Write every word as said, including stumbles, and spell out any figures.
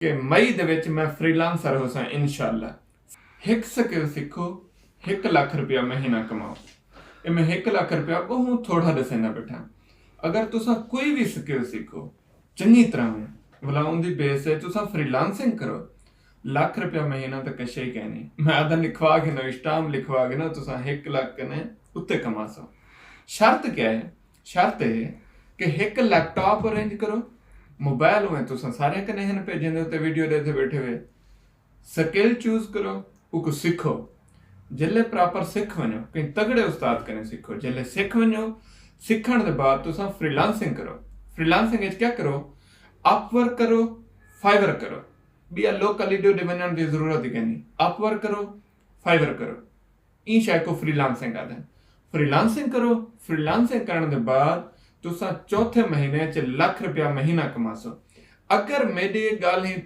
کہ مئی دے وچ میں فری لانسر ہوساں انشاءاللہ۔ ہک سکل سکھو، ہک لکھ روپیہ مہینہ کماؤ۔ اے میں ہک لکھ روپیہ ٻہوں تھوڑا ݙسیندا ٻیٹھاں۔ اگر تساں کوئی وی سکل سکھو چنگی طرح، ولا اوندی بیس تے تساں فری لانسنگ کرو، لکھ روپیہ مہینہ تاں کشے ہی کائنی۔ میں آدھا لکھوا گھنو، اسٹامپ لکھوا گھنو، تساں ہک لکھ کنے اتے کماسو۔ شرط کیا ہے؟ شرط اے ہے کہ ہک لیپ ٹاپ ارینج کرو، موبائل اویں تساں سارے کنے ہن پے جیندے اتے ویڈیو ݙیکھدے ٻیٹھے ہوئے۔ سکل چوز کرو، اوکوں سکھو۔ جلے پراپر سکھ ونجو، کہیں تگڑے استاد کنے سکھو۔ جلے سکھ ونجو، سکھݨ دے بعد تساں فری لانسنگ کرو۔ فری لانسنگ وچ کیا کرو؟ اپ ورک کرو، فائیور کرو۔ ٻیا لوکل ایڈو ݙے ونڄݨ دی ضرورت ہی کائنی۔ اپ ورک کرو، فائیور کرو۔ ایں شے کوں فری لانسنگ آہدن۔ فری لانسنگ کرو، فری لانسنگ کرݨ دے بعد تساں چوتھے مہینے چ لکھ روپیہ مہینہ کماسو۔ اگر میݙی ڳالھیں تے